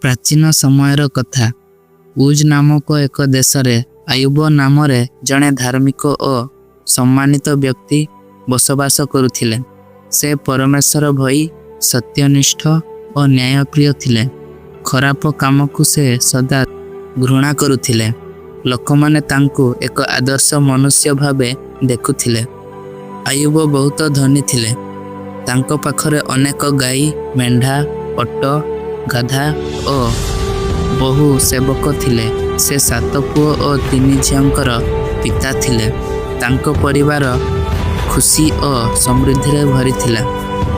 ପ୍ରାଚୀନ ସମୟର କଥା। ଉଜ୍ ନାମକ ଏକ ଦେଶରେ ଆୟୁବ ନାମରେ ଜଣେ ଧାର୍ମିକ ଓ ସମ୍ମାନିତ ବ୍ୟକ୍ତି ବସବାସ କରୁଥିଲେ। ସେ ପରମେଶ୍ୱର ଭୟୀ, ସତ୍ୟନିଷ୍ଠ ଓ ନ୍ୟାୟପ୍ରିୟ ଥିଲେ। ଖରାପ କାମକୁ ସେ ସଦା ଘୃଣା କରୁଥିଲେ। ଲୋକମାନେ ତାଙ୍କୁ ଏକ ଆଦର୍ଶ ମନୁଷ୍ୟ ଭାବେ ଦେଖୁଥିଲେ। ଆୟୁବ ବହୁତ ଧନୀ ଥିଲେ। ତାଙ୍କ ପାଖରେ ଅନେକ ଗାଈ, ମେଣ୍ଢା, ଓଟ, ଗାଧା ଓ ବହୁ ସେବକ ଥିଲେ। ସେ ସାତ ପୁଅ ଓ ତିନି ଝିଅଙ୍କର ପିତା ଥିଲେ। ତାଙ୍କ ପରିବାର ଖୁସି ଓ ସମୃଦ୍ଧିରେ ଭରିଥିଲା।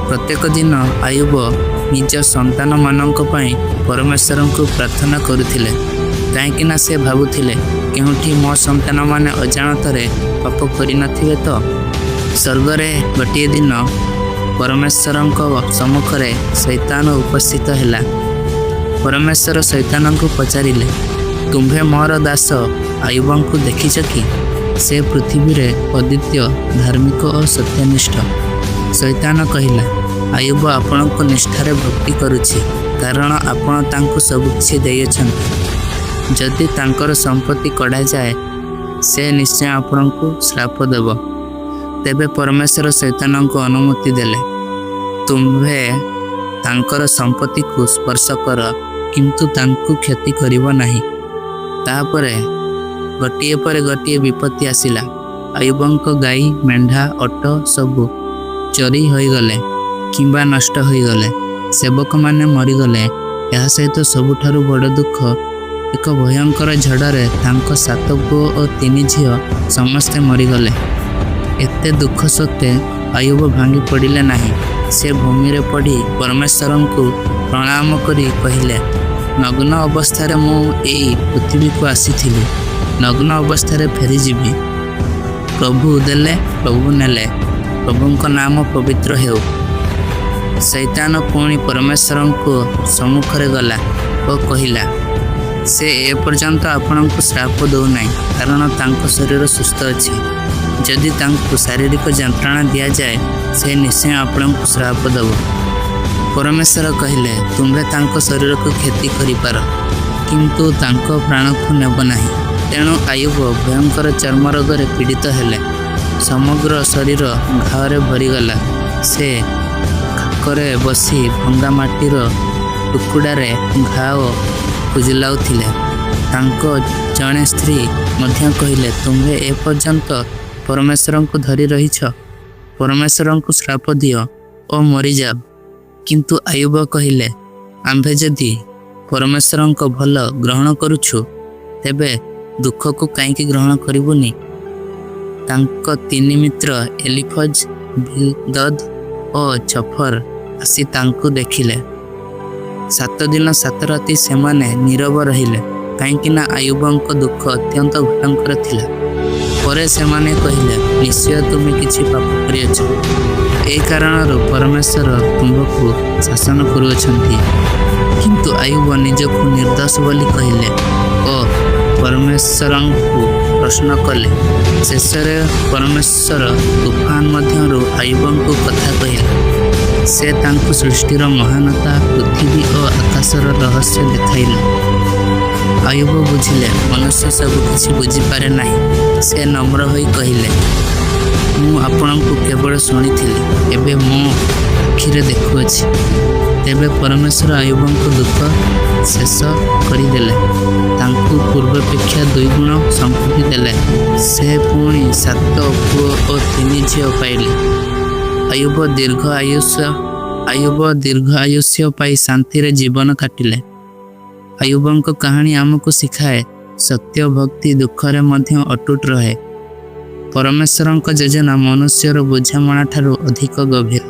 ପ୍ରତ୍ୟେକ ଦିନ ଆୟୁବ ନିଜ ସନ୍ତାନମାନଙ୍କ ପାଇଁ ପରମେଶ୍ୱରଙ୍କୁ ପ୍ରାର୍ଥନା କରୁଥିଲେ, କାହିଁକିନା ସେ ଭାବୁଥିଲେ, କେଉଁଠି ମୋ ସନ୍ତାନମାନେ ଅଜାଣତରେ ପାପ କରିନଥିବେ ତ? ସ୍ୱର୍ଗରେ ଗୋଟିଏ ଦିନ ପରମେଶ୍ୱରଙ୍କ ସମ୍ମୁଖରେ ଶୈତାନ ଉପସ୍ଥିତ ହେଲା। ପରମେଶ୍ୱର ଶୈତାନଙ୍କୁ ପଚାରିଲେ, "ତୁମ୍ଭେ ମୋର ଦାସ ଆୟୁବଙ୍କୁ ଦେଖିଛ କି? ସେ ପୃଥିବୀରେ ଅଦ୍ୱିତୀୟ ଧାର୍ମିକ ଓ ସତ୍ୟନିଷ୍ଠ।" ଶୈତାନ କହିଲା, "ଆୟୁବ ଆପଣଙ୍କୁ ନିଷ୍ଠାରେ ଭକ୍ତି କରୁଛି, କାରଣ ଆପଣ ତାଙ୍କୁ ସବୁକିଛି ଦେଇଅଛନ୍ତି। ଯଦି ତାଙ୍କର ସମ୍ପତ୍ତି କଢ଼ାଯାଏ, ସେ ନିଶ୍ଚୟ ଆପଣଙ୍କୁ ଶ୍ରାପ ଦେବ।" ତେବେ ପରମେଶ୍ୱର ଶୈତାନଙ୍କୁ ଅନୁମତି ଦେଲେ, "ତୁମ୍ଭେ ତାଙ୍କର ସମ୍ପତ୍ତିକୁ ସ୍ପର୍ଶ କର, କିନ୍ତୁ ତାଙ୍କୁ କ୍ଷତି କରିବ ନାହିଁ।" ତାପରେ ଗୋଟିଏ ପରେ ଗୋଟିଏ ବିପତ୍ତି ଆସିଲା। ଆୟୁବଙ୍କ ଗାଈ, ମେଣ୍ଢା, ଓଟ ସବୁ ଚୋରି ହୋଇଗଲେ କିମ୍ବା ନଷ୍ଟ ହୋଇଗଲେ। ସେବକମାନେ ମରିଗଲେ। ଏହା ସହିତ ସବୁଠାରୁ ବଡ଼ ଦୁଃଖ, ଏକ ଭୟଙ୍କର ଝଡ଼ରେ ତାଙ୍କ ସାତ ପୁଅ ଓ ତିନି ଝିଅ ସମସ୍ତେ ମରିଗଲେ। ଏତେ ଦୁଃଖ ସତ୍ତ୍ୱେ ଆୟୁବ ଭାଙ୍ଗି ପଡ଼ିଲେ ନାହିଁ। ସେ ଭୂମିରେ ପଡ଼ି ପରମେଶ୍ୱରଙ୍କୁ ପ୍ରଣାମ କରି କହିଲେ, "ନଗ୍ନ ଅବସ୍ଥାରେ ମୁଁ ଏଇ ପୃଥିବୀକୁ ଆସିଥିଲି, ନଗ୍ନ ଅବସ୍ଥାରେ ଫେରିଯିବି। ପ୍ରଭୁ ଦେଲେ, ପ୍ରଭୁ ନେଲେ, ପ୍ରଭୁଙ୍କ ନାମ ପବିତ୍ର ହେଉ।" ଶୈତାନ ପୁଣି ପରମେଶ୍ୱରଙ୍କ ସମ୍ମୁଖରେ ଗଲା ଓ କହିଲା, "ସେ ଏପର୍ଯ୍ୟନ୍ତ ଆପଣଙ୍କୁ ଶ୍ରାପ ଦେଉନାହିଁ, କାରଣ ତାଙ୍କ ଶରୀର ସୁସ୍ଥ ଅଛି। ଯଦି ତାଙ୍କୁ ଶାରୀରିକ ଯନ୍ତ୍ରଣା ଦିଆଯାଏ, ସେ ନିଶ୍ଚୟ ଆପଣଙ୍କୁ ଶ୍ରାପ ଦେବ।" ପରମେଶ୍ୱର କହିଲେ, "ତୁମ୍ଭେ ତାଙ୍କ ଶରୀରକୁ କ୍ଷତି କରିପାର, କିନ୍ତୁ ତାଙ୍କ ପ୍ରାଣକୁ ନେବ ନାହିଁ।" ତେଣୁ ଆୟୁବ ଭୟଙ୍କର ଚର୍ମ ରୋଗରେ ପୀଡ଼ିତ ହେଲେ। ସମଗ୍ର ଶରୀର ଘାଅରେ ଭରିଗଲା। ସେ ଖାକରେ ବସି ଭଙ୍ଗା ମାଟିର ଟୁକୁଡ଼ାରେ ଘାଅ ଖୁଜୁଲାଉଥିଲେ। ତାଙ୍କ ଜଣେ ସ୍ତ୍ରୀ ମଧ୍ୟ କହିଲେ, "ତୁମ୍ଭେ ଏପର୍ଯ୍ୟନ୍ତ ପରମେଶ୍ୱରଙ୍କୁ ଧରି ରହିଛ? ପରମେଶ୍ୱରଙ୍କୁ ଶ୍ରାପ ଦିଅ ଓ ମରିଯାଅ।" କିନ୍ତୁ ଆୟୁବ କହିଲେ, "ଆମ୍ଭେ ଯଦି ପରମେଶ୍ୱରଙ୍କ ଭଲ ଗ୍ରହଣ କରୁଛୁ, ତେବେ ଦୁଃଖକୁ କାହିଁକି ଗ୍ରହଣ କରିବୁନି?" ତାଙ୍କ ତିନି ମିତ୍ର ଏଲିଫଜ୍, ବିଲଦଦ୍ ଓ ଚୋଫର ଆସି ତାଙ୍କୁ ଦେଖିଲେ। 7 ଦିନ 7 ରାତି ସେମାନେ ନୀରବ ରହିଲେ, କାହିଁକିନା ଆୟୁବଙ୍କ ଦୁଃଖ ଅତ୍ୟନ୍ତ ଭୟଙ୍କର ଥିଲା। ପରେ ସେମାନେ କହିଲେ, "ନିଶ୍ଚୟ ତୁମେ କିଛି ପାପ କରିଅଛ। ଏହି କାରଣରୁ ପରମେଶ୍ୱର ତୁମ୍ଭକୁ ଶାସନ କରୁଅଛନ୍ତି।" କିନ୍ତୁ ଆୟୁବ ନିଜକୁ ନିର୍ଦ୍ଦୋଷ ବୋଲି କହିଲେ ଓ ପରମେଶ୍ୱରଙ୍କୁ ପ୍ରଶ୍ନ କଲେ। ଶେଷରେ ପରମେଶ୍ୱର ତୁଫାନ ମଧ୍ୟରୁ ଆୟୁବଙ୍କୁ କଥା କହିଲେ। ସେ ତାଙ୍କୁ ସୃଷ୍ଟିର ମହାନତା, ପୃଥିବୀ ଓ ଆକାଶର ରହସ୍ୟ ଦେଖାଇଲେ। ଆୟୁବ ବୁଝିଲେ, ମନୁଷ୍ୟ ସବୁକିଛି ବୁଝିପାରେ ନାହିଁ। ସେ ନମ୍ର ହୋଇ କହିଲେ, "ମୁଁ ଆପଣଙ୍କୁ କେବଳ ଶୁଣିଥିଲି, ଏବେ ମୋ ଆଖିରେ ଦେଖୁଅଛି।" ତେବେ ପରମେଶ୍ୱର ଆୟୁବଙ୍କ ଦୁଃଖ ଶେଷ କରିଦେଲେ। ତାଙ୍କୁ ପୂର୍ବାପେକ୍ଷା ଦୁଇଗୁଣ ସମ୍ପତ୍ତି ଦେଲେ। ସେ ପୁଣି ସାତ ପୁଅ ଓ ତିନି ଝିଅ ପାଇଲେ। ଆୟୁବ ଦୀର୍ଘ ଆୟୁଷ୍ୟ ପାଇ ଶାନ୍ତିରେ ଜୀବନ କାଟିଲେ। ଆୟୁବଙ୍କ କାହାଣୀ ଆମକୁ ଶିଖାଏ, ସତ୍ୟ ଭକ୍ତି ଦୁଃଖରେ ମଧ୍ୟ ଅଟୁଟ ରହେ। ପରମେଶ୍ୱରଙ୍କ ଯୋଜନା ମନୁଷ୍ୟର ବୁଝାମଣାଠାରୁ ଅଧିକ ଗଭୀର।